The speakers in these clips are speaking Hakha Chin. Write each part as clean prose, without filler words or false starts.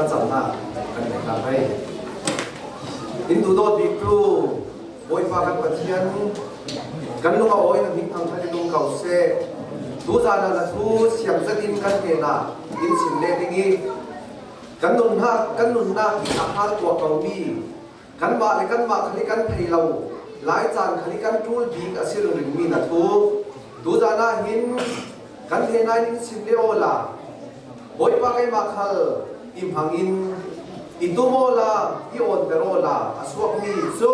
Thlacamnak kan ngei ta hei. In duhdawt bik tu Bawipa kan Pathian, kan lung a awi na hming thangṭhat in um ko seh. Tuzaan ah na thu siang zet in kan hnenah in chim le ding i kan nunnak hi a hal tuah komi kanmah le kanmah khali kan thei lo lai caan khali kan ṭul bik a si ringmi na thu tuzaan ah hin kan hnenah in chim le aw la. Bawipa, keimah khal i hmang in i tum aw la, i awnter aw la. A suakmi cu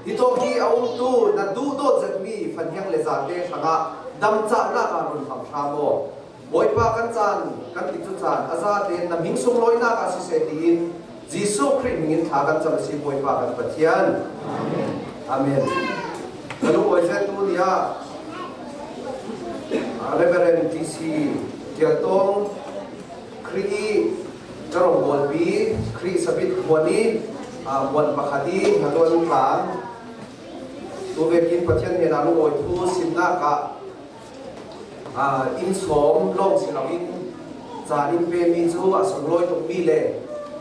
hi tawk hi a umtu na duhdawt zetmi fahniang le zate hrangah damcahnak ah run hmang hram aw. Bawipa, kan caan kan ti cu caan a za tein na ming sunglawinak ah siseh tiin Jesuh Khrih min in thla kan cam a si, Bawipa kan Pathian. Amen. Ka lung tu ni ah Reverend TC Tial Tong, Khrih ka rong bawlpi, Khrih sabit huan i huan pakhat i hatuan tlang tu vekin Pathian he na lungawi thu simnak ah inn sawm lawng si loin caan in pemi cu a sunglawi tukmi le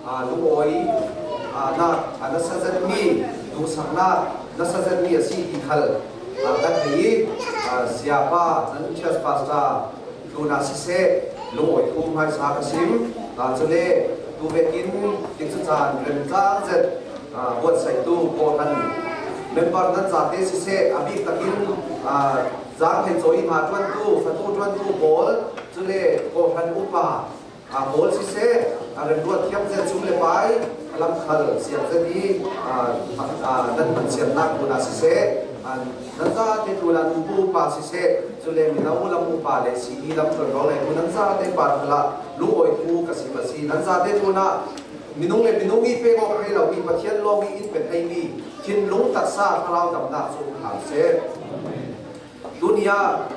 lungawi nak a nasa zetmi, duhsaknak nasa zetmi a si ti khal kan thei i siapa nan church pastor tluna siseh, lungawi thu hmaisa ka sim. Cule tu vekin tikcu caan remcang zet buatsaihtu kawhhan member nan zate siseh, a bik takin zaanghlei cawi hna ṭuantu, fatu ṭuantu pawl, cule kawhhran upa pawl siseh, remruat thiam zet chung le pai lamkhal siam zet i nan hman siamnak hmun ah siseh, nan zate tu la nubu upa siseh, cule mino lam upa le CD lam ṭuanvo nei tu nan zate pa khala lungawi thu ka sim a si. Nan zate tu na minung le minung i pek awk thei lomi, Pathian lawng i in pe theimi thinlung, taksa, thlarau damnak cu um hram seh. Dunia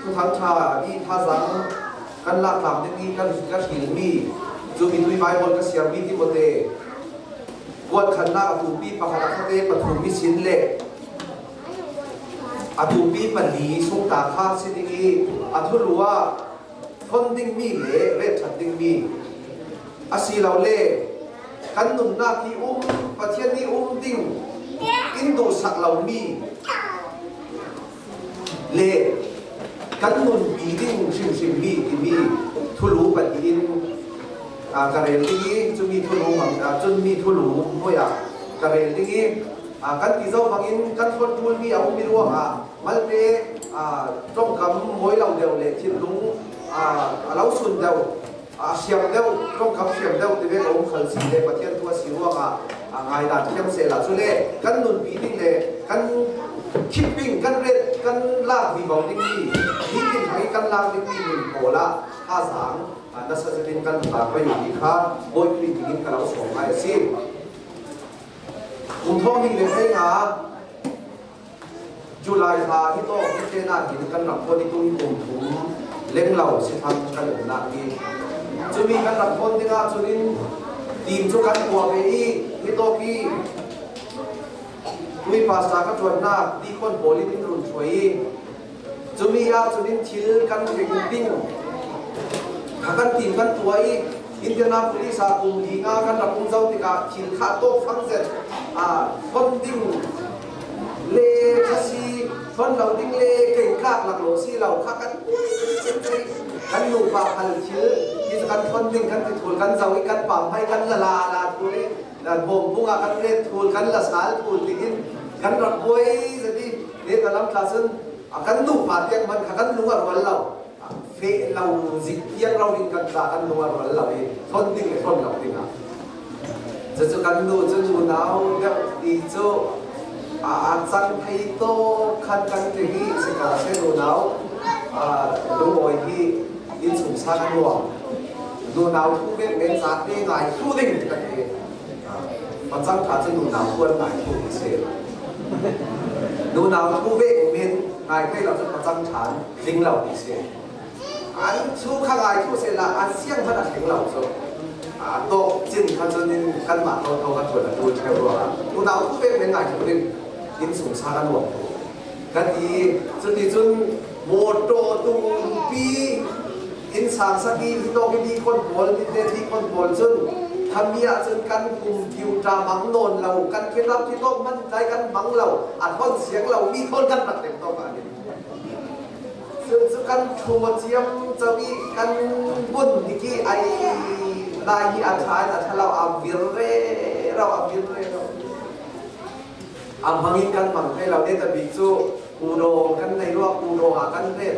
thuthang ṭha i thazang kan lak tlak ding i kan ka hrilmi cu mitui Bible ka siarmi Timote kuat khannak a tupi pakhat a khate pathum mi sin le a tupi pali sungta kha si ding i a thulu ah thon dingmi le ret ṭhat dingmi asilole kan nunnak hi um Pathian nih um ding in duhsak lomi le kan nunpi ding hrimhrimmi timi thulu pahnih in ka rel ding i cumi thulu cun mi thulu hnuai ah ka rel ding i kan ti zo bangin kan thon ṭulmi a ummi ruangah malte ṭongkam mawi lo deuh le thinlung a lo sun deuh, a siam deuh, ṭongkam siam deuh ti ve ka um khal si le Pathian tu a si ruangah ngai dan thiam se la. Cule kan nunpi ding le kan khipping kan ret kan lak vi bo ding mi nitin thang kan lak ding mi nun pawl ah thazaang nasa zetin kan ta ko yu kha Bawi Khrih ding in ka lo sawm ngai a si. Kum thong hnih le hlei nga July thla hi to hi te na hin kan rak phone i tum kum thum leng lo si thang kan um nak hi. Cumi kan rak phone dingah cunin team cu kan tua ve i hi to ki tui pastor ka ṭuannak deacon pawl in run hruai i cumi ah cunin thil kan ring ding kha kan team kan tua i Indianapolis ah kum li nga kan rak um zau tikah thil kha tawk fang zet phon ding le khasi phon lo ding le kei tlak lak lo si lo kha kan kan nupa hal thil hi kan phon ding kan ti thul kan zau i kan pam hai kan la la la thul i bom bung ah kan ret thul kan la sal thul ding in kan rak buai zati le ka lam tla cun kan nupa tiang man kha kan lung a rual lo, fe lo zik tiang ro in kan tla, kan lung a rual lo i thon ding le thon lo ding ah cucu kan nu cu nu nau deuh ti cu a cang thei to khan kan ti hi sika se. Nu nau lungawi hi innchung sang a nuam, nu nau thu ve men za te ngai thu ding kan ti. Pacang tha cu nu nau tuan ngai thu ti si. Nu nau thu ve men ngai thei lo cu pacang than tling lo ti si. An thu kha ngai thu se la an siang hmanh a thleng lo cu a tawk cin kha cun in kanmah to to ka tuan a tu theo ruangah nu nau thu ve men ngai thu ding innchung sang a nuam tu kan ti. Cuti cun motor tumpi inn sang saki hi to ki di kon pawl ti te di kon pawl cun Khami ahcun kan computer mang nawn lo, kan khilam khitawk man tlai kan mang lo, a thon siang lo mi thon kan rak lem tawk ah cu kan thu chiam chawi kan bun hiki ai lai hi a tha in a thalo a vir re ro a vir re ro a mangin kan mang thei lo te ta bi cu kudo kan nei lo kudo ha kan ret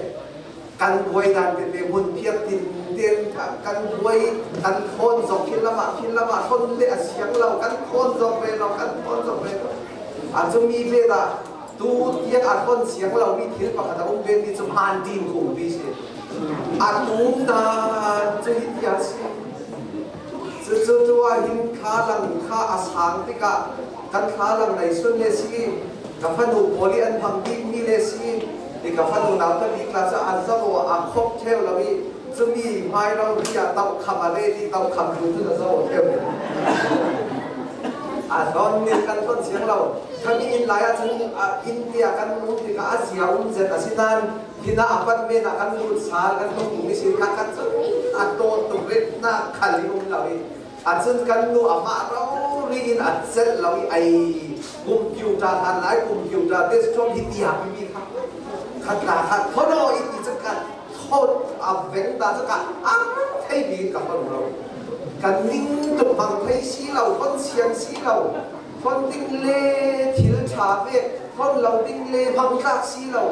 kan buai dan te te mun phiat tin ten kan buai kan thon zok khil lama khil lama thon le a siang lo kan thon zok ve lo kan thon zok ve lo a chu mi ve da Tu tiang a thon siang lomi thil pakhat a um ve mi cu hmantin kungpi si. A tum dan cu hi ti a si. Cucu tu ah hin thlalang kha a sang tikah kan thlalang nei sun le si, ka fanu pawl i an hmang bikmi le si, i ka fanu nau ta bik la cu a zo a khop theo lo i cumi hmai ro ri ah toh kham a re di toh kham tu cun a zo theo. A hlon nih kan hlon siang lo. Kan inn lai ahcun inn tiah kan um tikah a zia um zet a si nain hin ah apartment ah kan lut sal kan tuk mi sin kha kan cun a tawt tuk rit na khal i um lo i acun kan nu amah ro ri in a celh lo i ai computer hlan lai computer desktop hi tiah mi kha khat la kha thono i ti cun ka thot a veng ta cu ka a thei bi ka hon lo kan ning tuk mang thei si lo hon siang si lo Hon ding le thil ṭha pek, hon lo ding le hmangtlak si lo.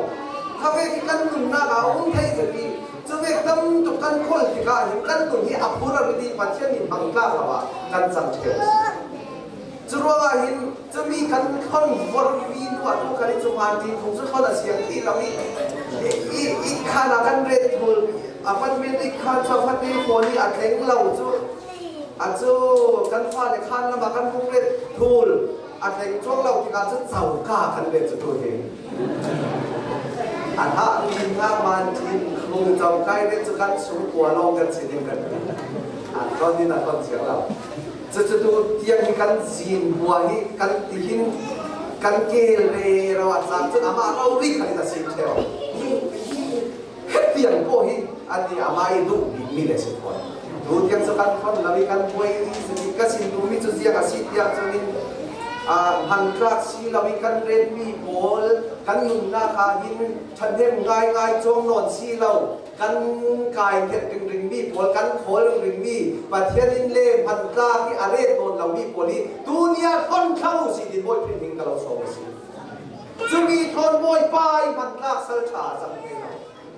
Kha ve khi kan nunnak ah a um thei zati. Cu ve tam tuk kan khawl tikah hin kan nun hi a phur a rit i Pathian nih hmangtlak lo ah kan cang ṭheu a si. Cu ruangah hin cumi kan thon vormi nu ah tu kan i cungan ti phung cu thon a siang ti lo i i khan ah kan ret thul a pan men i khan chafate phone i a tleng lo cu Acu kan fale khan lam ah kan hung ret thul a tleng cuang lo tikah cun coka kan let cu tu hi. A hah mi hna man thin hung cokai ret cu kan sung kua lawng kan si ding kan ti. A ton in a ton siang lo. Cucu tu tiang hi kan zin hua hi kan tihin kan kel re ro a caan cun amah ro ri khan in a sim theo. Hetiang pawh hi an nih amah i duh bikmi le si fawn. Tu tiang cu kan thon lo i kan buai i ka sin duhmi cu ziang a si tiah cun in hmantlak si lo i kan renmi pawl kan nunnak ah hin ṭhahnem ngaingai cawng nawn si lo kan kai thet ringringmi pawl kan khawl ringringmi Pathian in le hmantlak i a ret nawn lomi pawl hi tuni ah thon thlang u si tin Bawi Khrih hming ka lo sawm a si. Cumi thawn Bawipa i hmantlak sal ṭha cang ve lo.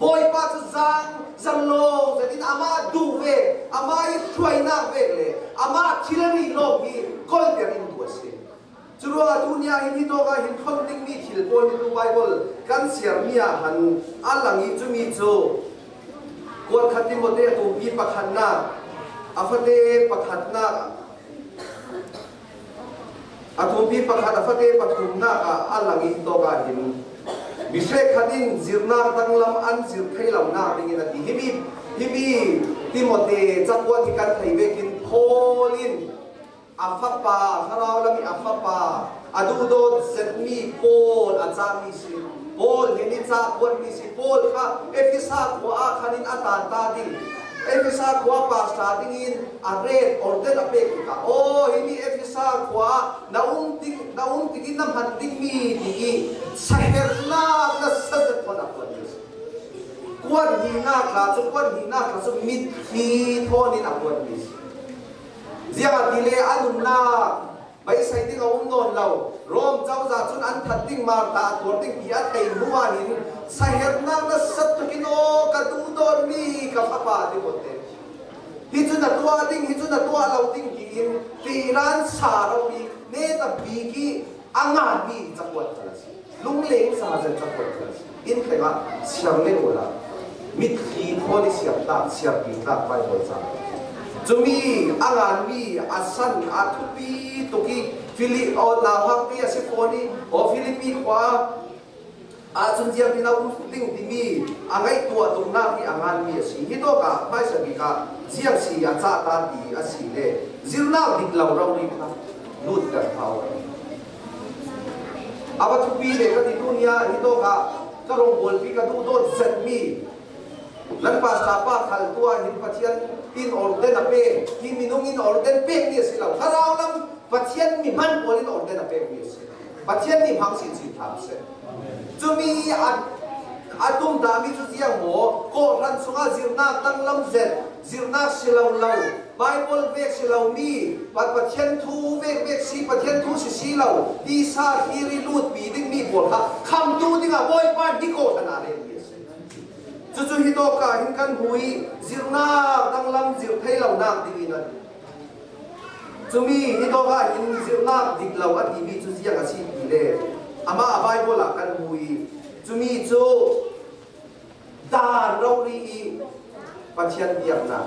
Bawipa cu zang zanlawng zetin amah duh ve, amah i hruainak ve le amah thilri lawng hi kolter in duh a si. Cu ruangah tu ni ah hin hi tawk ah hin thon dingmi thil pawl hi tu Bible kan siarmi ah han a lang i cumi cu kuat khat Timote a tumpi pakhatnak a fate pakhatnak A thupi pakhat a fate pathumnak ah a lang i tawk ah hin mi hrekhat in zirnak danglam an zir thei lonak ding in a ti. Himi himi Timote cakuat hi kan thei vekin Paul in a fapa thlarau lam i a fapa a duhdawt zetmi Paul a cahmi si. Paul he nih ca kuatmi si. Paul kha Efesa khua ah khan in a tan ta ding. Efesa khua pastor ding in a ret orden a pek tikah aw hi mi Efesa khua ah na um tik na um tik in na hman dingmi ti i sahernak na sazet phon a kuat mi si. Kuat hnih nak tla cu kuat hnih nak tla cu mitthli thawn in a kuat mi si. Ziang ah ti le a nunnak beisei ding a um nawn lo. Rom cozah cun an that ding marta a tuar ding ti a thei hnu ah hin sahernak na sat tuk in aw ka duh dawnmi ka fapa ti te. Hi cu na tuah ding, hi cu na tuah lo ding tiin tiran sa romi ne ta bik i a nganmi cakuat kha a si. Lungleng sa zen cakuat kha a si. Inn thleng ah siang le ula mitthli thawn i siang tlak siang pi tlak Bible ca. Cumi a nganmi a san a thupi tuk i Fili o nauhak pi a si fawn i o Filipi khua ahcun ziang in a um ding timi a ngaihtuah tuknak hi a nganmi a si. Hi tawk ah hmaisa bik ah ziang si a cah ta ti a si le zirnak dik lo rori kha lut kan hau. A va thupi le ka ti tu nia hi tawk ah ka rawngbawl pi ka duh dawt zetmi. Nan pastor pa khal tua hin Pathian in orden a pe. Hi minung in orden pek mi a si lo. Thlarau lam Pathian mi hman pawl in orden a pek mi a si. Pathian nih hmang sin sin hram seh. Cumi a tum dami cu ziang maw kawhhran chungah zirnak danglam zet zirnak si lo lo Bible vek si lo mi Pathian thu vek vek si Pathian thu si si lo tisa thiri lut pi ding mi pawl kha khamtu dingah Bawipa hi kawhhran ah rel mi a si. Cucu hi tawka hin kan hmu i zirnak danglam zir thei lo nak ding in a ti. Cumi hi tawka hin zirnak dik lo a timi cu ziang a si ti le amah a Bible ah kan hmu i cumi cu dan rori i Pathian biaknak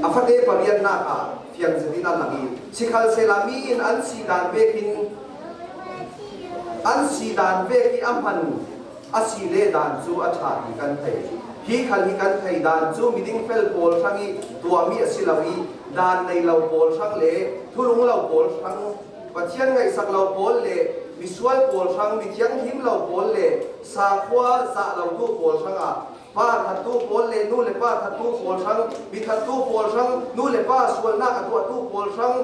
a fate pariatnak ah fiang zetin a lang i sikhalsehla mi in an si dan vek in an si dan vek i a hman a si le dan cu a ṭha ti kan thei. Hi khal hi kan thei dan cu miding fel pawl hrang i tuahmi a si lo i dan nei lo pawl hrang le thulung lo pawl hrang Pathian ngaihsak lo pawl le misual pawl hrang mi thianghlim lo pawl le sakhua zah lotu pawl hrangah pa thattu pawl le nu le pa thattu pawl hrang mi thattu pawl hrang nu le pa sualnak a tuahtu pawl hrang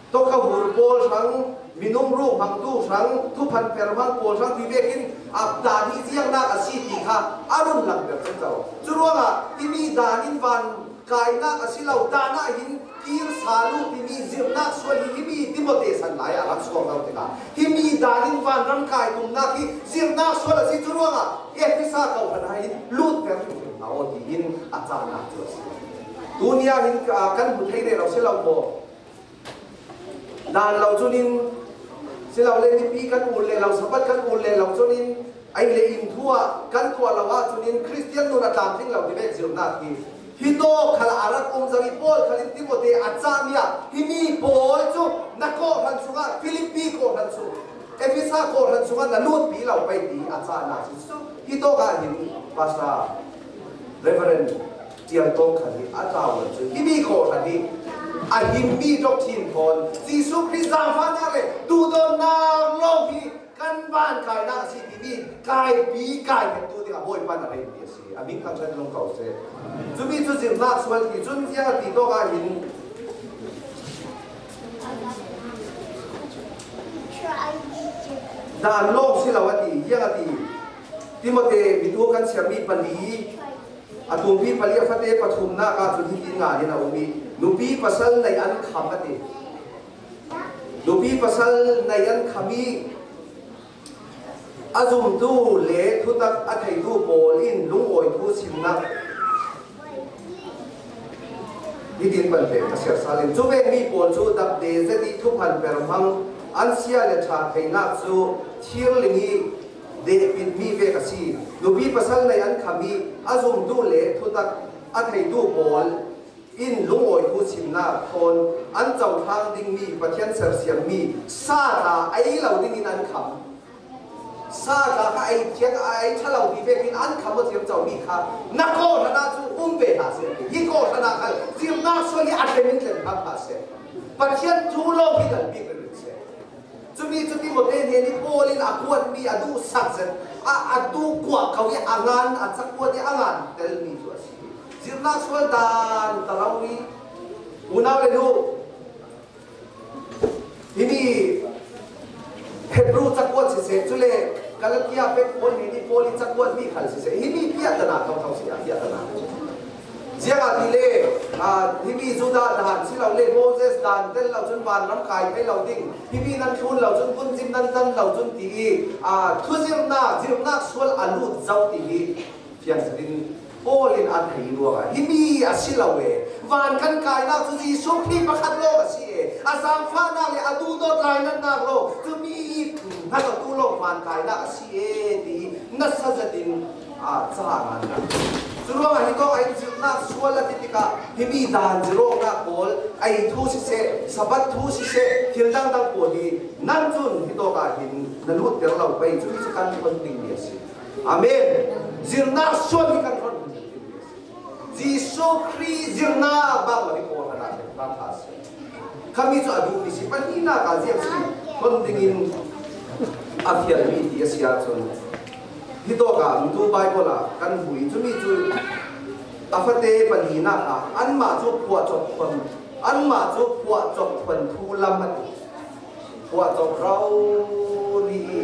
Tokahur pawl hrang, minung ruh hmangtu hrang, thuphan per hmang pawl hrang ti vekin a dan hi ziangnak a si ti kha a run langhter cang co. Cu ruangah timi dan in van kainak a si lo dan ah hin kir salu timi zirnak sual hi himi Timote san lai a rak suang lo tikah himi dan in vanram kai tumnak hi zirnak sual a si cu ruangah Efesa ko hran ah hin lut ter hrimhrim hna aw tiin a cahnak cu a si. Tunia hin kan hmu thei re lo si lo maw? Dan lo cunin silole mipi kan ul le lo sabat kan ul le lo cunin ei le in thu ah kan tuah lo ahcun Christian nun a tlamtling lo ti ve zirnak hi hi to khal a rak um zang i Paul khal in Timote a cahmi ah hi mi pawl cu na kawhhran chungah Philippi kawhhran chung Efesa kawhhran chungah na lut pi lo pei ti a cahnak si cu hi to ka hin Pastor Reverend Tiang Tawng khan hi a tlau lo cu hi mi kawhhran hi a himmi doctrine thawn Jesuh Khrih zaangfahnak le duhdawtnak lawng hi kan van kainak a si timi kaipi kai tu dingah Bawipa na reimi a si a min thangṭhat lung ko seh cumi cu zirnak sual ti cun ziang a ti tawk ah hin dan lawng si lo a ti hiang a ti Timote mitu kan siammi pali A tumpi pali a fate pathumnak ah cun hitin ngan in a um i nupi pasal nei an kham a ti. Nupi pasal nei an kham i a zumtu le thutak a theitu pawl in lungawi thu chimnak hitin ban pe ka siarsal in cu ve mi pawl cu dapde zet i thuphan per hmang an sia le ṭha theinak cu thirling i dehpitmi vek a si. Nupi pasal nei an kham i a zumtu le thutak a theitu pawl in lungawi thu chimnak thawn an cohlang dingmi Pathian sersiammi sa tla ei lo dingin an kham. Sa tla kha ei thiang ei ṭhalo ti vek in an kham a thiam comi kha na kawhhran ah cu um ve hlah seh. Hi kawhhran ah khan zirnak sual hi a tlem in tlem hram hlah seh. Pathian thu lawng hi lal bik rin seh. Cumi cu Timote nih nih Paul in a kuatmi a duhsak zet a a tu kuah ko i a ngan a cakuat i a ngan telmi cu a si. Zirnak sual dan taro i unau le nu himi Hebrew cakuat siseh cule Galatia pek Paul nih nih Paul i cakuat mi khal siseh himi piahtana thotho si ah piahtana Ziang ah ti le himi Judah dan si lo le Moses dan tel lo cun vanram kai thei lo ding himi nan thlun lo cun phunzim nan tan lo cun ti i thuzirnak zirnak sual a lut zau ti hi fiang zetin Paul in a thei ruangah himi a si lo e van kan kainak cu Jesuh Khrih pakhat lawng a si e a zaangfahnak le a duhdawt lainatnak lawng cu mi hngaltu lawng van kainak a si e ti nasa zetin ca ngan Cu ruangah hi kong ai zirnak sual a ti tikah himi dan zirawknak pawl ei thu siseh sabat thu siseh thil dangdang pawl hi nan cun hi tawk ah hin na lut ter lo pei cu hi kan hon ding mi a si. Amen. Zirnak sual hi kan hon ding mi a si. Jesuh Khrih zirnak bang lo hi kawl hana ba tha si. Khami cu a duh mi si pahnihnak ah ziak si hon ding in a fial mi ti a si ahcun. Hi tawk ah mitu Bible ah kan hmu i cumi cu a fate palinak ah anmah cu phuahcop phun anmah cu phuahcop phun thu lam an ti. Phuahcop rau ri i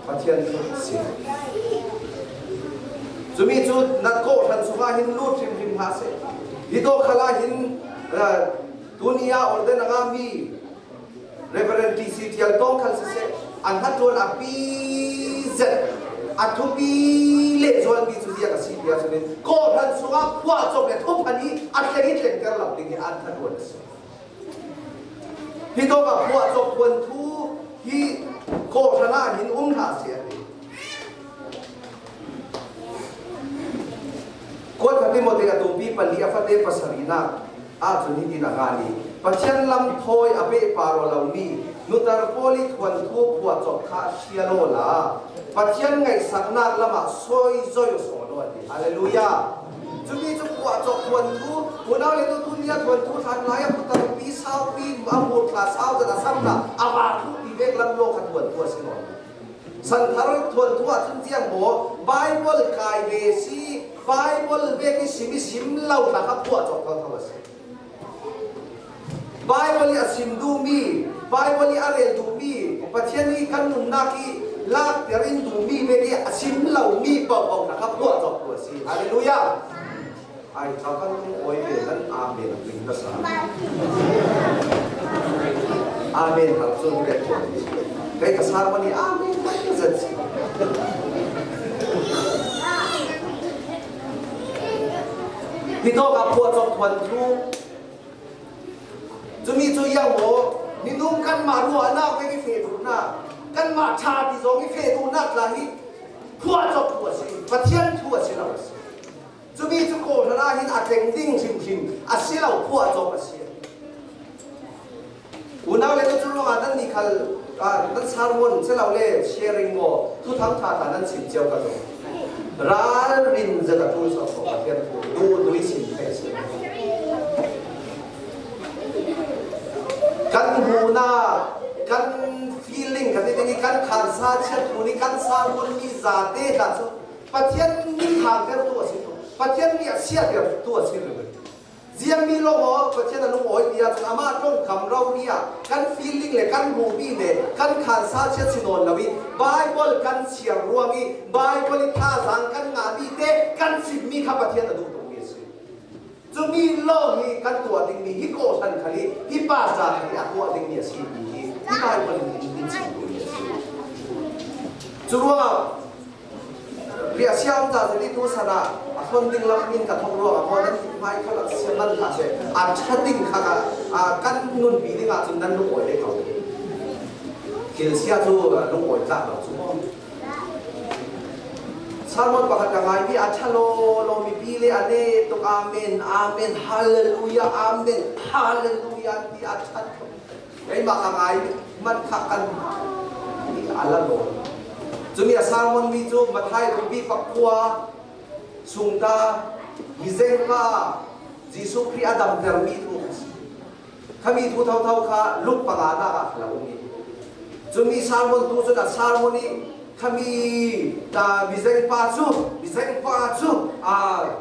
Pathian thu si. Cumi cu na kawhhran chungah hin lut hrimhrim hlah seh. Hi to khal ah hin tuni ah orden a ngami Reverend TC Tial Tawng khal siseh an hatuan a pi zet a thupi lehzual mi cu ziak a si ti ahcun in kawhhran chungah phuahcop le thuphan i a tleng i tlengter lo ding hi an hatuan a si. Hi tawk ah phuahcop puanthu hi kawhhran ah hin um hlah seh a ti. Kuat khat Timote a tumpi pali a fate pasarihnak ahcun hitin a ngan i Pathian lam thawi a pehpar lomi nutar pawl i thuanthu phuahcop kha hrial aw la Pathian ngaihsaknak lam ah soi zoi sawn aw a ti. Hallelujah! Cuti cu phuahcop thuanthu unau le nu tunia thuanthu hlan lai a putar pi saupi a hmur thla sau zat a sam na a va thu ti vek lam lo kha thuanthu a si nawn. Santhar thuanthu ahcun ciang maw Bible kai ve si Bible vek i sim i sim lo hla kha phuah cawk thotho a si. Bible i a sim duhmi, Bible i a rel duhmi, Pathian i kan nunnak i lakter in duhmi vek i a sim lomi paohpaoh hna kha phuah cawk tu a si. Hallelujah! Ai tha kan lung awi ve nan amen a tling nasa. Amen har cun ve kai ka sar mani amen mai ka zat si. Hi to ka phua chok thuan thu cumi cu yang maw minung kan mah ruahnak ve i fe duhnak kan mah tha ti zong i fe duhnak la hi phua chok thu a si Pathian thu a si lo a si. Cumi cu kawhhran ah hin a tleng ding hrimhrim a si lo phuah cawk a si. Unau le cu ruangah nan nih khal nan sermon selo le sharing maw thuthang tha tha nan chim cio ka zong. Ralrin zat a tul sok sok Pathian thu du dui sim thei si. Kan hmu na kan feeling kan ti kan khan sa chiat thu ni kan sermon mi za te hla cu Pathian nih thangtertu a si Pathian nih a siatertu a si Ziangmi lawng aw Pathian a lung awi ti ahcun amah tongkam ro ni ah kan feeling le kan hmuhmi le kan khansa chiat si nawn lo i Bible kan siar ruang i Bible i thazaang kan ngahmi te kan chimmi kha Pathian a duh tukmi a si. Cumi lawng hi kan tuah dingmi hi kawhhran khal i hi pa ca khal i a tuah dingmi a si ti hi hi Bible in in chim duhmi a si. Cu ruangah Riahsiam ca zeli tu san ah a hlon ding lam in ka thok ruangah maw nan hmai kha rak siam man hlah seh a ṭha ding kha kan nunpi ding ahcun nan lungawi ve ko. Thil sia cu lungawi tlak lo cu maw. Sermon pakhat ka ngaimi a ṭha law law mipi le a ne tuk amen amen hallelujah amen hallelujah ti a ṭhat keimah ka ngai man kha kan a la law cumi a sermon mi cu Mathai rubi pakhua sungta mizengpa Jesuh Khrih a damtermi thu a si khami thu thotho kha luk panga nak ah la um i cumi sermon tu cun a sermon i khami ta mizengpa cu mizengpa cu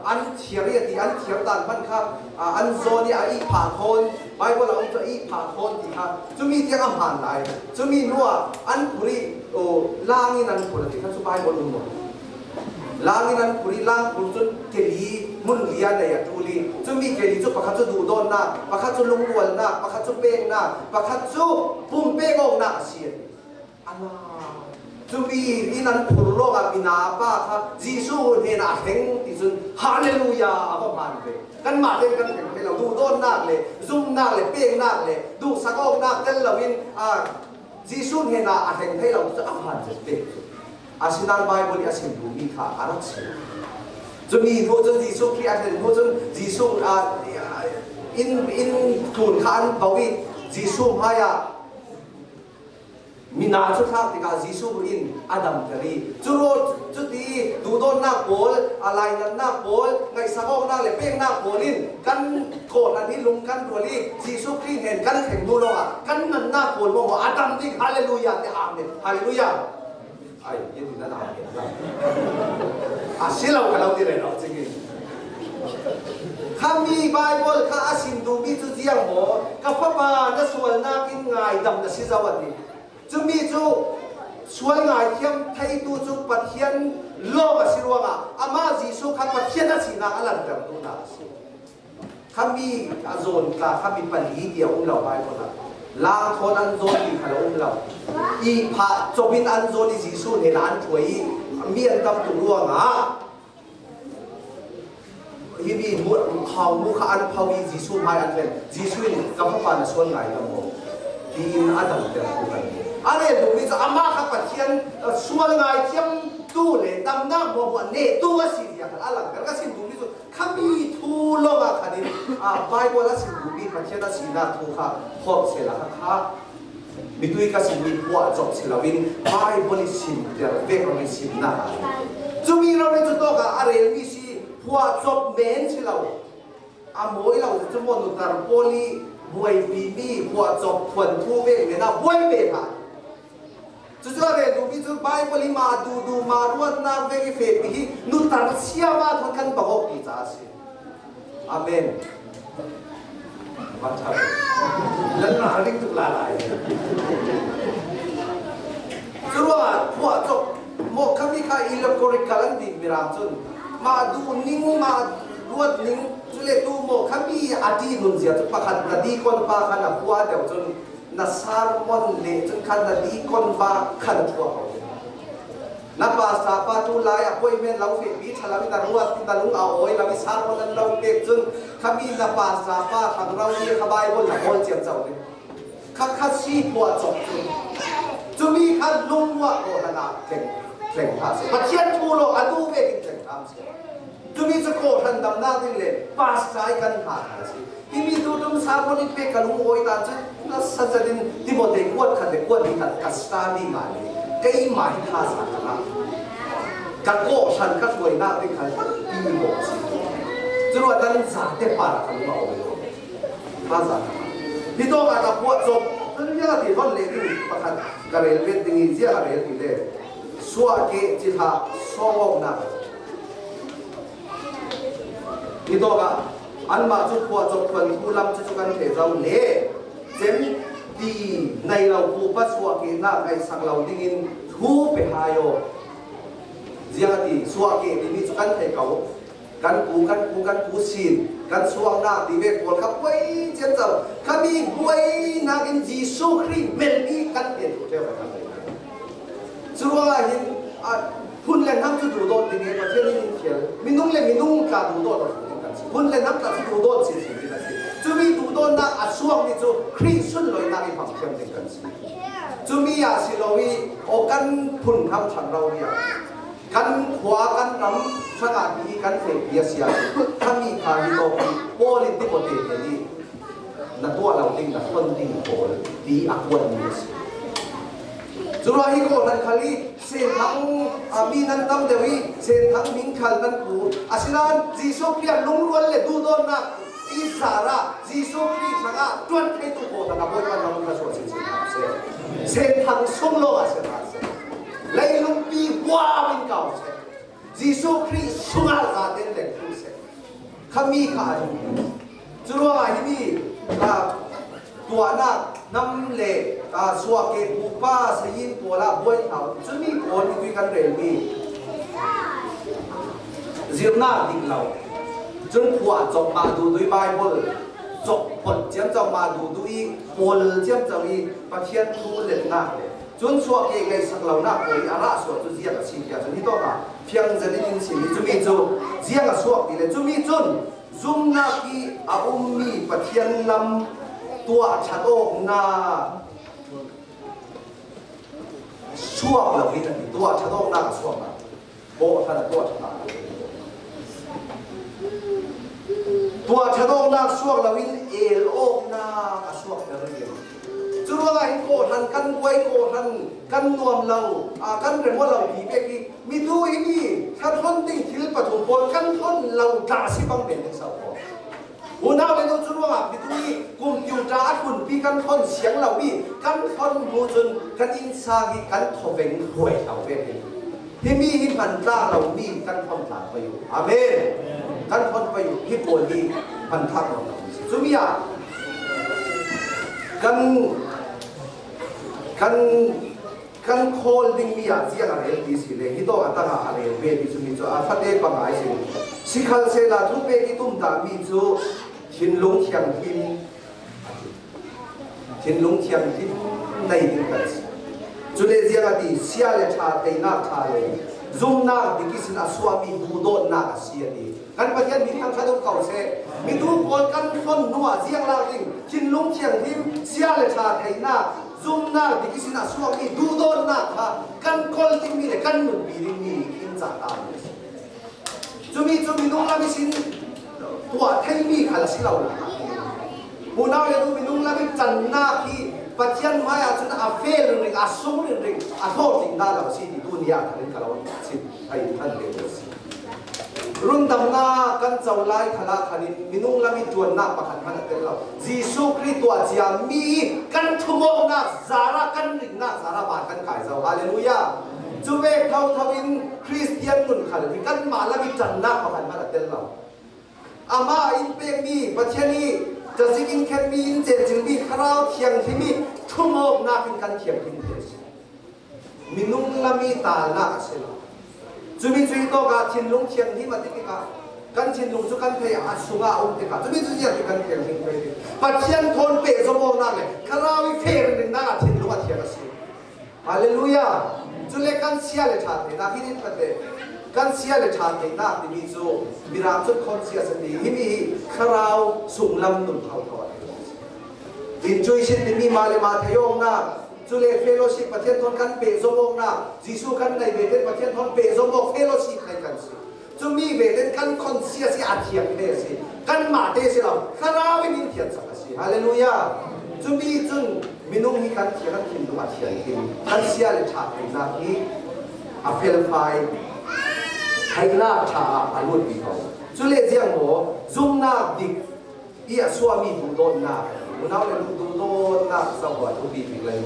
an thiar i ati an thiar dan hman kha an zawn i a ih phah thawn Bible a um cu a ih phah thawn ti kha cumi tiang a hmaan lai cumi hnu ah an phur i lang in an phur ti kha cu Bible um maw lang in an phur i lang phur cun keli hmun lia nei a ṭul i cumi keli cu pakhat cu duhdawnnak pakhat cu lungrualnak pakhat cu peknak pakhat cu pumpek awknak a si Ala cumi in an phur lawngah mina pa kha Jesuh hnenah a thleng ti cun hallelujah a va hmaan ve. Kanmah tein kan thleng thai lo. Duhdawtnak le zumhnak le peknak le duhsak awknak tel loin Jesuh hnenah a thleng thai lo cu a hmaan cu pek cu. Asinain Bible nih a chim duhmi kha a rak chim. Cumi hnu cun Jesuh Khrih a thlen hnu cun Jesuh inn inn tlun kha an bo i Jesuh hmaiah Mina cu thlak tikah Jesuh in a damter i cu cuti duhdawtnak pawl, a lainatnak pawl, ngaihsak awknak le peknak pawl in kan kawhhran hi lung kan rual i Jesuh Khrih he kan thleng hnu lawngah kan nunnak pawl maw a dam ding hallelujah ti amen hallelujah. Ai, yin na na la. A si lo ka lo ti re lo ching in. Khami Bible kha a sin duhmi cu ziang maw ka fapa na sualnak in ngaidam na si zo an ti. Cumi cu sual ngaithiam theitu cu Pathian lawng a si ruangah amah Jesuh kha Pathian a sinak a langhtertu hna a si. Khami a zawn tla khami pali ti a um lo Bible ah. Lang thawn an zawn ti kha a um lo. I phah cop in an zawn i Jesuh nih an ṭhuai i mi an tam tuk ruangah hi mi khau mu kha an pho i Jesuh hmai an len. Jesuh in ka fapa na sual ngai lo maw? Tiin a damter tu kan A rel duhmi cu amah kha Pathian sual ngai thiam tu le damnak maw ne tu a si tiah khan a langhter. Ka sin duhmi cu Khami thu lawngah khan in Bible a sim duhmi Pathian a sinak thu kha phorh sehla kha mitui ka simmi puah cop si loin Bible i simter vek ram i simnak ah cumi ram i cu tawk ah a relmi si phuah cop men si lo a mawi lo cu maw nutar pawl i buaipi mi phuah cop thuan thu ve men ah buai ve hlah. Cucu a rel duhmi cu Bible i mah duhduh mah ruatnak vek i fehpi hi nutar siama thon kan bawk ti caah a si. Amen. Nan la ring tuk la lai. Cu ruangah phuah cop maw khami kha electrical an ti mirang cun mah duh ning mah ruat ning cu le tu maw khami a ti nun zia cu pakhat na dikon pa kha na hua deuh cun Na sermon le cun khan na dikon va khan chuak ko. Na pastor pa tu lai appointment lo fe pi thalam na ruat na lung a oi lo i sermon an lo pek cun khami na pastor pa khang ro ni kha Bible na kawl ciam chau ni kha kha si phuah chok cun cumi kha lung wa ko hana tleng tleng ha se Pathian thu lo adu ve ding tleng tham se cumi cu ko han dam na ding le pastor kan ha ha si. Timi tu tum sermon in pek ka lung awi ta cu na sazat in Timote kuat khat le kuat ni khat ka study ngai i keimah hi tha sa ka ngah. Ka kawhhran ka hruainak ding khan tampi bawh a si. Curuah tan zate par ka lung a awi lo. Tha za ka ngah. Hi tawk ah ka phuah cop cun zia ti hon le ding pakhat ka rel vet ding i zia ka rel ti le suah ke ci hlah sawngawk nak. Hi tawk ah Anmah cu phuahcop thuanthu lam cucu kan thei zau le cem ti nei lo pupa chuahkehnak ngaihsak lo dingin thu pe hai aw. Ziang a ti chuahkeh timi cu kan thei ko. Kan pu kan pu kan pu sin kan chuaknak ti ve pawl kha puai ciam cang. Khami buainak in Jesuh Khrih melmi kan en tu theo kan thei. Cu ruangah hin phun le hnam cu duhdawt ding i Pathian in thial minung le minung tla duhdawt a ding kan si. Phun le hnam tla cu duhdawt chinchin ding a si. Cumi duhdawtnak a suakmi cu Khrih sunlawinak i hmang thiam ding kan si. Cumi ah si lo i aw kan phun hnam ṭhan ro ria kan khua kan ram hrangah ti kan theihpi a si ahcun khami kha hi to Paul in Timote he nih na tuah lo ding na hon ding pawl ti a kuanmi a si. Curuang hi kaw nan khal i senthang mi nan tam deuh i senthang min khal nan pu. Asinain Jesuh Khrih ah lungrual le duhdawtnak i zar ah Jesuh Khrih hrangah ṭuan theitu pawl hna Bawipa ram kha suah chinchin hna seh. Senthang sung lawngah ser hna seh. Leilungpi huam in kau seh. Jesuh Khrih sungah zaten leng thlu seh. Khami kha a duh. Curuangah hi mi tuahnak hnam le suahke pupa sayin pawl ah buai hau cumi pawl hi tui kan relmi zirnak dik lo cun phuah cop mah du dui Bible cop phot ciam cang mah du du i pawl ciam cang i Pathian thu letnak le cun suahke ngaihsak lonak pawl i a rah suah cu ziak a si tiah cun hi tawk ah fiang zan in in sim i cumi cu ziang a suak ti le cumi cun Zumhnak i a ummi Pathian lam tuah ṭhat awknak suak loin a ti. Tuah ṭhat awknak a suak lai. Bawhhlan a tuah ṭhat Tuah ṭhat awknak suak loin el awknak a suakter rian. Cu ruangah hin kawhhran kan buai kawhhran kan nuam lo kan rem lo ti pek hi mitu hi mi thlan ding thil pathum pawl kan thon lo tla si bang men ding sau ko. Unau le nu cu ruangah mitu i kum tiu ṭa a hlunpi kan hlon siang lo i kan hlon hnu cun kan innsang i kan thawveng huai lo ve hi. Hi mi hi hman tla lomi kan hlon tla pei u. Amen. Kan hlon pei u. Hi pawl hi hman thlak lo lo. Cumi ah kan kan kan khawl dingmi ah ziang a rel ti si le hi to a tangah a rel ve ti cu mi cu a fate pangai si sikhal sela thu pek i tum ta mi cu thinlung thianghlim thinlung thianghlim nei ding kan si cu le ziang a ti sia le ṭha teinak ṭha le zumnak dikisin a suami duhdawtnak a si a ti. Kan Pathian min thangṭhat um ko seh. Mitu pawl kan hlon hnu ah ziang lak ding thinlung thianghlim sia le ṭha theihnak zumnak dikisin a suakmi duhdawtnak kha kan kawl dingmi le kan nunpi dingmi in cah ta mi a si. Cumi cu minung lam isin tuah theimi khal a si lo. Unau le nu minung lam in cannak hi Pathian hmai ah cun a fel ring, a sung ring, a hlawhtling dah lo si ti tu ni ah khan in ka lo chim thai than ve lo si. Rundamnak kan co lai khala khan in minung lam i ṭuannak pakhat hmanh a tel lo. Jesuh Khrih tuah cia mi kan thumawknak zara kan rinnak zara van kan kai zo. Hallelujah. Cu ve thotho in Christian nun khal hi kanmah lam i ṭannak pakhat hmanh a tel lo. Amah in pekmi Pathian i cazik in khenmi in cencilmi Thlarau Thianghlim i thumawknak in kan thianghlim ti a si. Minung lam i talnak a si lo. Cumi cu hi tawk ah thinlung thianghlim a ti tikah kan thinlung cu kan thei a sungah a um tikah cumi cu ziah ti kan thianghlim thei ti Pathian thawn peh zawmawknak le Thlarau i fehringnak ah thinlung a thiang a si. Hallelujah! Cule kan sia le ṭha theihnak hi nin pate kan sia le ṭha theihnak timi cu Mirang cun conscious a ti. Hi mi hi thlarau sunglam nun thotho a ti. Intuition timi mah le mah theihawknak, cule fellowship Pathian thawn kan pehzawm awknak, Jesuh kan nei ve ten Pathian thawn pehzawm awk fellowship nei kan si. Cumi ve ten kan conscious hi a thiang te a si. Kanmah te si lo, thlarau in in thian sak a si. Hallelujah. Cumi cun minung hi kan thiang kan thinlung a thiang him. Kan sia le ṭha theihnak hi a felfai theihnak ṭha ah a lut bi ko. Cule ziang maw zumnak dik i a suahmi duhdawtnak unau le duhdawtnak zoh ah thupi bik lai.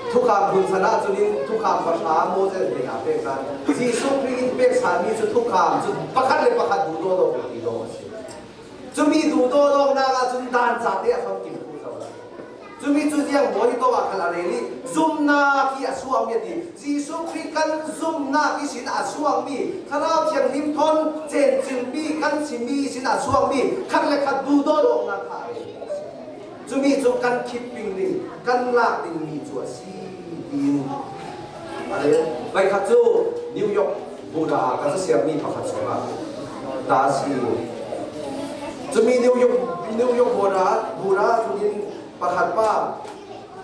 Thukam phun san ahcun in thukam pahra Moses nih a pek hna. Jesuh Khrih in pek sanmi cu thukam cu pakhat le pakhat duhdawt awk ti lawng a si. Cumi duhdawt awknak ahcun dan ca te a famkim khu zo lai. Cumi cu ziang maw hi to ah khan a rel i zumnak hi a suangmi a ti. Jesuh Khrih kan zumnak i sin a suangmi Thlarau Thianghlim thon cencilmi kan simi sin a suangmi khat le khat duhdawt awknak kha a rel. Cumi cu kan khitping ding, kan lak dingmi cu a si tiin a rel. Voikhat cu New York Buddha ah ka siammi pakhat sungah ta si. Cumi New York New York Buddha Buddha chungin pakhat pa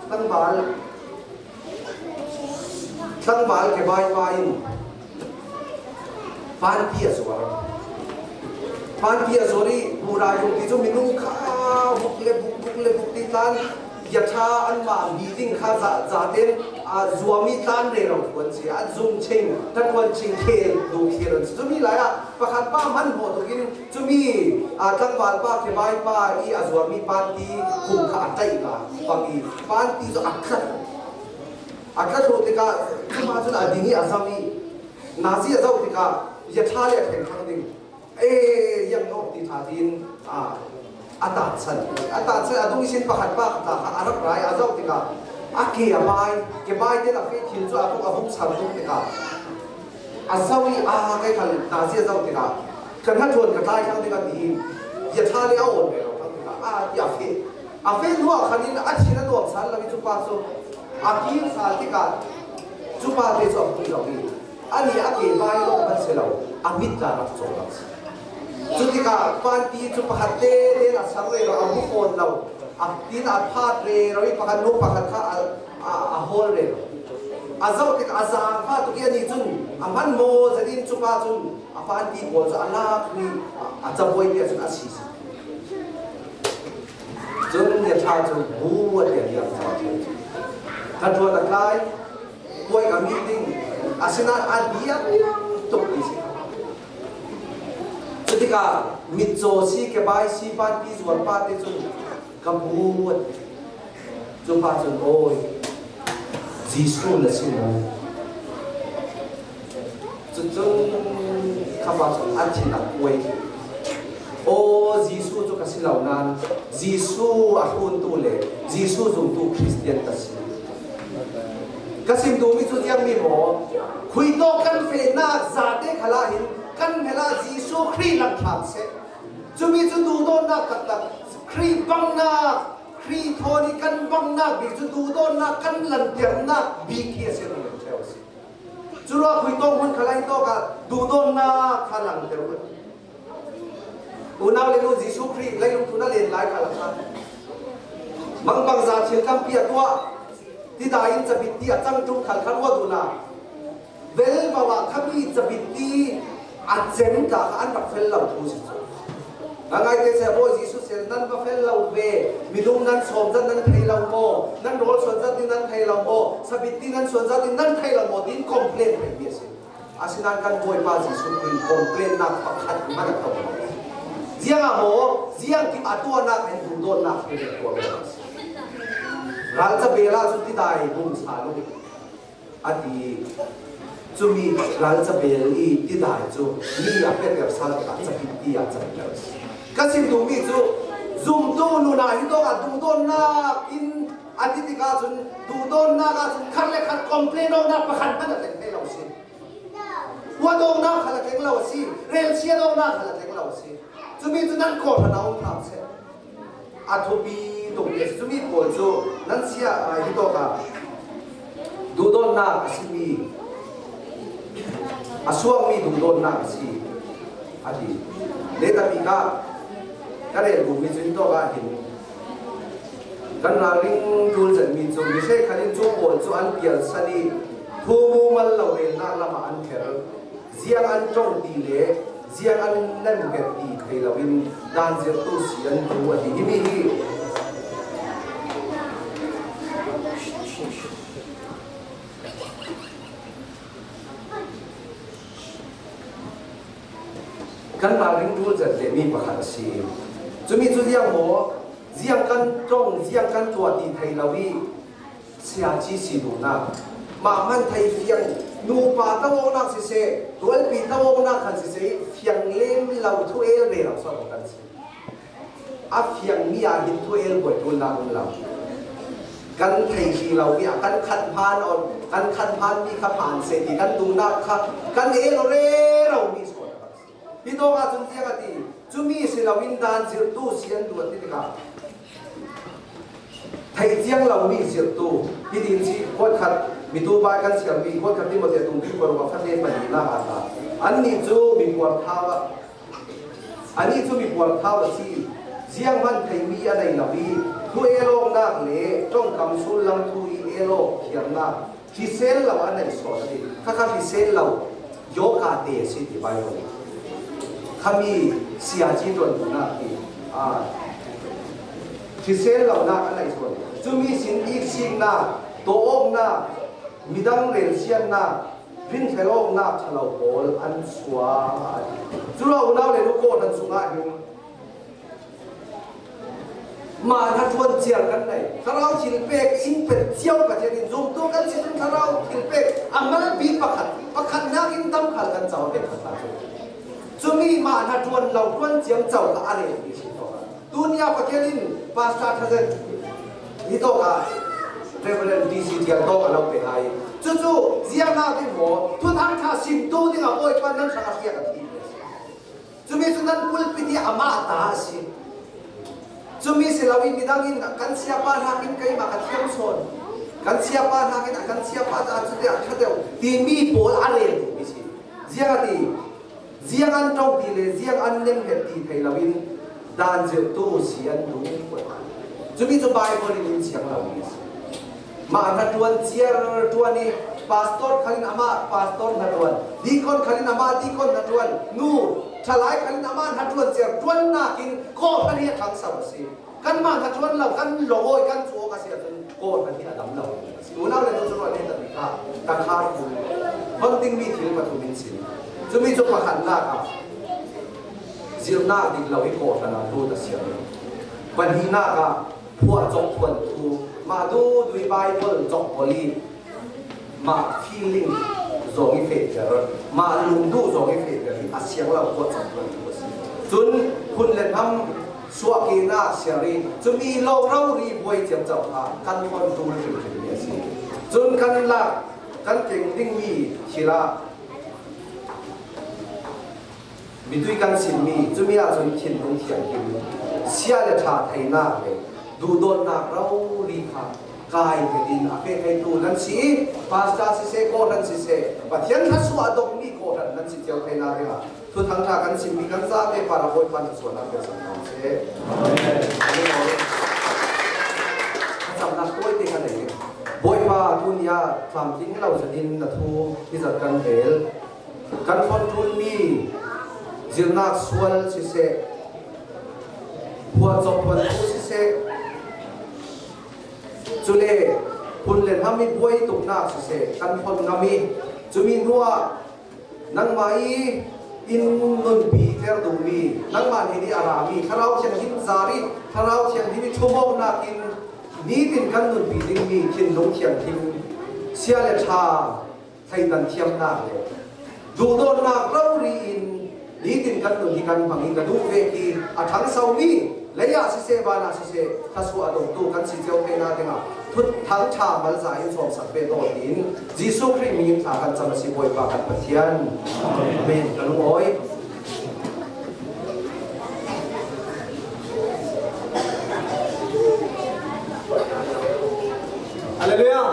tlangval tlangval ke bai pa in Panpi a zuar. Panpi a zuar i Burai hung ti cu minung kha buk le buk buk le buk ti tlan yatha anmah meeting kha za zaten a zuami tlan re ro thuan si a zung ching tathuan ching khel du khel an si cumi lai ah pakhat pa man ho tukin cumi a tlangval pa ke bai pa i a zuarmi panti khum kha a taih ka pang i panti cu a khat A tla tikah cumah cun a ding i a zam i nazi a zoh tikah yaṭha le a thleng thang ding e yang no ti ṭha tiin a taat chan a taat chan a dung i sin pakhat pa tla kha a rak rai a zoh tikah a ke a bai ke bai ten a fe thil cu a buk a buk char tuk tikah a zoh i a kai khal nazi a zoh tikah kan ha ṭhuan ka tlai thang tikah ti yaṭha le a awn ve lo thang tikah a ti a fe a fe hnu ah khan in a thin a nuam sal lo i cu pa cu a kir sal tikah cu pa te cu a hmu lo i ani a ke bai lawng hmanh si lo a mit la rak caw rak si. Cu tikah panti cu pakhat te te a ser re lo a mu fawn lo a tin a phat re ro i pakhat nu pakhat kha a hawl re lo a zoh tikah a zaangfah tuk i ani cun a hman maw zetin cu pa cun a panti pawl cu a lak i a cabuai te cun a si. Cun ṭha cu bu a tiah diam caah ka ṭuan a tlai, puai a mi ding, asinain a diam tuk ti si. Cutikah mitcaw si kebai si panpi zuar pa te cun ka hmu an ti. Cu pa cun awi Jesuh na si maw? Cucun kha pa cun an thin a kuai. Aw Jesuh cu ka si lo nain Jesuh a hruntu le Jesuh zumtu Christian ka si. Ka sim duhmi cu tiangmi maw khuitawk kan fehnak zate khala hin kan hmel ah Jesuh Khrih lang hram seh. Cumi cu duhdawtnak taktak Khrih bangnak Khrih thawn i kan bangnak bik cu duhdawtnak kan lanternak bik hi a si rung ṭheo a si. Cu ruah khuitawk hmun khala hi tawk ah duhdawtnak kha langhter u. Unau le nu Jesuh Khrih leilung thun a len lai kha kha mangpang za thil tampi a tuah ti da in cabit ti a cang ṭung khal kha ruah duh na vel bawa khami cabit ti a cem ka kha an rak fel lo thu si cu ngai te se Bawi Jesuh sel nan va fel lo ve minung nan sawm zat nan thei lo maw nan rawl suan zat nan thei lo maw sabit ti nan suan zat nan thei lo maw tin complain thei mi a si Asinain kan Bawipa Jesuh Khrih complainnak pakhat hmanh a tong lo. Ziang ah maw ziang kip a tuahnak in duhdawtnak he tuah mi a si. Ral cabel ah cun tidai bung sa lu a ti. Cumi ral cabel i tidai cu mi a peter sal tikah capit ti ah canter a si. Ka chim duhmi cu zumtu nuna hi dawh ah duhdawtnak in a ti tikah cun duhdawtnak ah cun khat le khat complain awknak pakhat hmanh a tleng hlei lo si. Huat awknak khal a tleng lo a si. Relchiat awknak khal a tleng lo a si. Cumi cu nan kawhhran a um hram seh. A thupi tuk mi a si. Cumi pawl cu nan sia hi tawk ah duhdawtnak a simi a suakmi duhdawtnak a si a ti. Letapi ka ka rel bumi cu hi tawk ah hin Kan ralring ṭulzetmi cu mi hreikhat in cu pawl cu an pialsan i thu mumal lo relnak lam ah an kher. Ziang an ṭong ti le ziang an nemnget ti thei loin dan zirhtu si an duh a ti. Himi hi kan ralring ṭulzet lehmi pakhat a si. Cumi cu ziang maw ziang kan tong ziang kan tuah ti thei lo i siaci si duhnak mah man thei fiang nupa tawawnak siseh rualpi tawawnak khan siseh fiang lem lo thu el ve lo so kan si a fiang mi ah hin thu el buai tul nak um lo kan thei hri lo mi ah kan khat phan on kan khat phan mi kha phan se ti kan duhnak kha kan el re ro mi so Hi dawng ah cun tiang a ti. Cumi si loin dan zirhtu si an duh an ti tikah theih ciang lomi zirhtu hitin si kuat khat mitu bai kan siammi kuat khat Timote tung tu paruk a fate pahnih nak ah ta annih cu mi puarthau anih cu mi puarthau a si ziang hmanh theimi a nei lo i thu elawknak le ṭongkam sullam thu i elawk thiamnak hrisel lo a nei sawt a ti khakha hrisel lo yoga te a si ti Bible khami siaci tuan duhnak hi hrisel lonak a nei sawt cumi sin iksiknak tawawknak midang relsiannak rinhlel awknak ṭhalo pawl an chuah cu lo unau le nu ko nan cungah hin Mah kha ṭuan ciar kan nei. Thlarau thil pek in pet cio Pathian in zumtu kan si cun thlarau thil pek a mal bik pakhat pakhatnak in tam khal kan co pek khat cu. Cumi mah hna ṭuan lo ṭuan ciam co kha a rel mi si to. Tunia Pathian in pastor thazen ni to ka Reverend DC tiang to a lo pe hai. Cucu ziang na ti maw thuthang tha sim tu ding ah Bawipa nan hrang a hriak a thi. Cumi cu nan pulpit i amah ta a si. Cumi si loin midang in kan siapa nakin keimah ka thiam sawn. Kan siapa nakin a kan siapa ta cu tiah ṭha deuh timi pawl a rel duhmi si. Ziang a ti, ziang an ṭong ti le ziang an nemhet ti thei loin dan zirhtu si an duh. Cumi cu Bible in in siang lomi a si. Mah hna ṭuan ciar ṭuan i pastor khal in amah pastor hna ṭuan, deacon khal in amah deacon hna ṭuan, nu ṭhalai khal in amah hna ṭuan ciar ṭuannak in kawhhran hi a ṭhangso a si. Kanmah hna ṭuan lo, kan longawi kan cu awk a si ahcun kawhhran hi a dam lo a si. Unau le nu cu ruah len kha takhar bu hon dingmi thil pathum in sim. Cumi cu pakhatnak ah Zirnak dik lo i kawhhran ah lut a siang. Pahnihnak ah phuah cawk thuan thu mah du dui Bible cawk poli mah feeling zong i fehter mah lungduh zong i fehter hi a siang lo phuah cawk thuan thu a si. Cun phun le hnam suahkehnak siari cumi lo ro ri buai ciam co kha kan thon tul hrimhrim mi a si. Cun kan lak kan keng dingmi thil ah mitui kan chimmi cumi ahcun thinlung thianghlim sia le ṭha theinak le duhdawtnak rori kha kai in a pehtheitu nan si i pastor siseh kawhhran siseh Pathian thluachuah a dongmi kawhhran nan si cio theinak dingah thuthang ṭha kan chimmi kan zate para Bawipa na sualnak kan sak hna seh. Thlacamnak tawite kan ei. Bawipa tuni ah tlamtling lo zatin na thu hi zat kan rel. Kan hlawhtlunmi zirnak sual siseh, phuahcop bantuk siseh, cule phun le hnam i buai tuknak siseh, kan hlawt ngam i cumi hnu ah nangmah i in nunpi ter duhmi nangmah nih nih a rami Thlarau Thianghlim zar i Thlarau Thianghlim i ṭhumawknak in nitin kan nunpi dingmi thinlung thianghlim sia le ṭha thleidan thiamnak le duhdawtnak rori in nitin kan nun hi kan hmang i ka duh ve hi a ṭhangsomi lei ah siseh van ah siseh thasuah dawtu kan si cio te na dingah thut thang ṭha malza in sawm sak ve dawt in Jesuh Khrih min thla kan cam a si Bawipa kan Pathian. Amen. Ka lung awi. Hallelujah.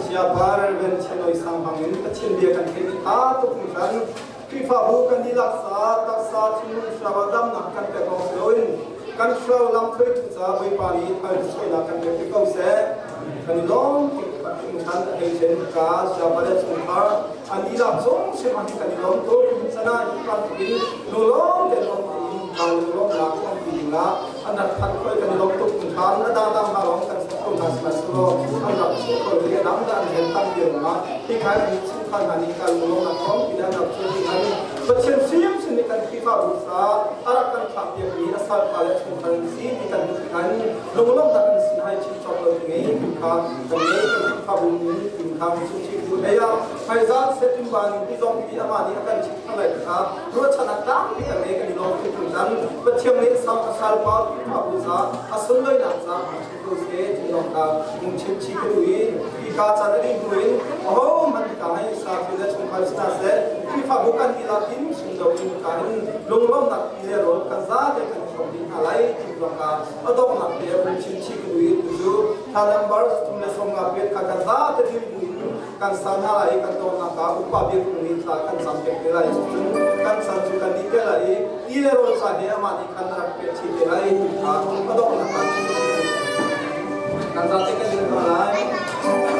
Siapa Reverend Chenoi Sang bangin Pathian bia kan theih ta tuk ni kan Khrihfabu kan dihlak sa taksa thinlung thlarau damnak kan pek awk si loin kan thlarau lam hruaitu ca Bawipa nih thal suainak kan pek ko seh. Kan i lawm tuk hringhran a hei chen ka siapa le chungkhar an dihlak zong sim ah kan i lawm tuk sana hi bantukin lulawm te lawm in kan lawmnak kan ti dingah an rak phanh khoi kan i lawm tuk hringhran a dang dang hna lawng kan ko hna sihmanhsehlaw an rak chuh ko i a dang dah an rian tam dir ah hi kai an chungkhar hna nih kan lawmnak thawng in an rak chuh ding an Pathian hrimhrim nih kan Khrihfabu sa a rak kan thlak piakmi a salpa le chungkhar an si ti kan hmuh kan lunglawmhnak kan sin hai chim cawk lo ding i kha kan ngei kan Khrihfabu min tin kha chung chim tu hlei ah faizal setimba ning ti zong ti amah nih a kan chim thang lai kha ruahchannak tampi kan ngei kan i lawm hrim cang Pathian nih a salpa Khrihfabu ca a sunlawinak ca ko se ti lawng kha hung chim chih ka duh i hi ka caan a dih hnu in ahohmanh ka hei sa thil le chungkhar si hna seh Khrihfabu kan dihlak in chim lo in ka in lunglawmhnak ti le rawl kan zate kan hrawm dih hna lai ti lawng kha a donghnak te hung chim chih ka duh i tu cu thla number 35 pet kha kan zate ding bu in kan sa hna lai i kan donghnak ah upa biakung nih thla kan cam pek te lai cun kan chan cu kan dih te lai i ti le rawl sa he amah nih khan a rak pek chih te lai ti kha a donghnak ah chim chih kan zate kan ding hna lai.